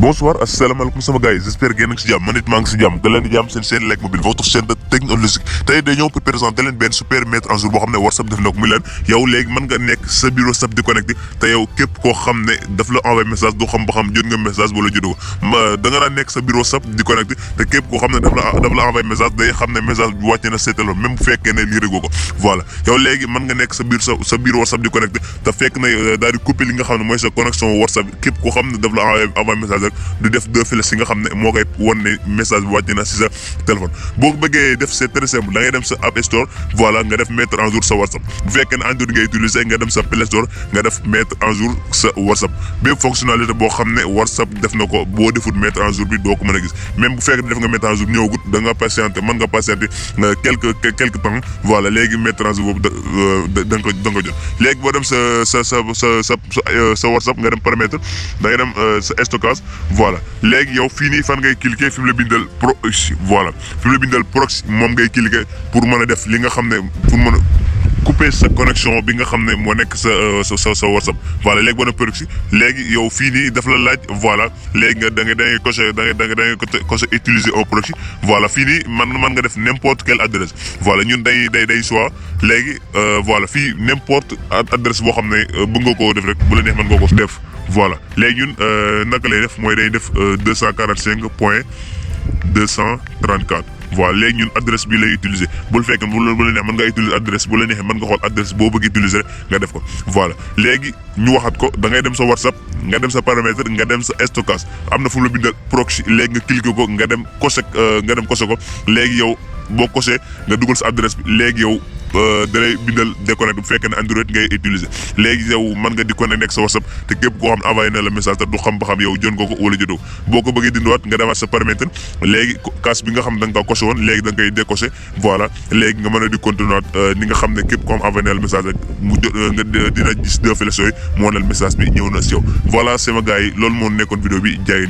Bonsoir, asalaamaaleykum sama gars yi j'espère que yéen a ngi si jàmm man it maa ngi si jàmm da leen di jàmm seen chaîne Like Mobile votre chaîne de technologie tey dañoo pour présenter leen benn super mettre en jour boo xam ne WhatsApp def na ko muy leen yow léegi mën nga nekk sa bureau WhatsApp di connecté te yow képp koo xam ne daf la envoyé message doo xam ba xam jot nga message wala jotoo ko da nga daan nekk sa bureau WhatsApp di connecté te képp koo xam ne daf la envoyé message day xam ne message bi wàcce na sa téléphone même bu fekkee ne lire ko voilà yow léegi mën nga nekk sa bureau WhatsApp di connecté te fekk na daal di coupé li nga xam ne mooy sa connexion WhatsApp képp koo xam ne daf la envoyé message rek du def deux flèches yi nga xam ne moo koy wan ne message bi wàcc na si sa téléphone boo ko bëggee def c'est très simple da ngay dem sa App Store voilà nga def mettre en jour sa WhatsApp bu fekkee ne Android ngay utiliser nga dem sa Play Store nga def mettre en jour sa WhatsApp bépp fonctionnalité boo xam ne WhatsApp def na ko boo defut mettre en jour bi doo ko mën a gis même bu fekkee def nga mettre en jour ñëwagut da nga patienter mën nga patienter quelque temps voilà léegi mettre en jour boobu da nga ko jot léegi boo dem sa WhatsApp nga dem paramètre da ngay dem sa stockage voilà léegi yow fii nii fan ngay cliquer fi mu la bindal proxy voilà fi mu la bindal proxy moom ngay cliquer pour mën a def li nga xam ne pour mën a couper sa connexion bi nga xam ne moo nekk sa WhatsApp voilà léegi boo ne proxy léegi yow fii nii daf la laaj voilà léegi nga da ngay cocher utiliser au proxy voilà fii nii mën nga def n'importe quelle adresse voilà ñun day soit léegi voilà fii n'importe adresse boo xam ne bëgg nga koo def rek bu la neex mën nga ko def voilà léegi ñun naka lay def mooy day def 245.234 voilà léegi ñun adresse bi lay utiliser bul fekk bu la neex mën nga utiliser adresse bu la neexee mën nga xool adresse boo bëgg utiliser rek nga def ko voilà léegi ñu waxat ko da ngay dem sa WhatsApp nga dem sa paramètre nga dem sa stockage am na fu mu la bindal proxy léegi nga cliquer ko nga dem cocher ko léegi yow boo coché nga dugal sa adresse bi léegi yow da lay bindal déconnecté bu fekkee ne Android ngay utiliser léegi yow mën nga di connecté nekk sa WhatsApp te képp koo xam ne envoyé na la message te du xam ba xam yow jot nga ko wala jotoo boo ko bëggee dindiwaat nga demaat sa paramètre léegi cas bi nga xam da nga ko coché woon léegi da nga koy décoché voilà léegi nga mën a di continuer ni nga xam ne képp koo xam envoyé na la message rek mu jot nga dina gis deux flèches yooyu mu wan la message bi ñëw na si yow voilà sama gars yi loolu moo nekkoon vidéo bi jaay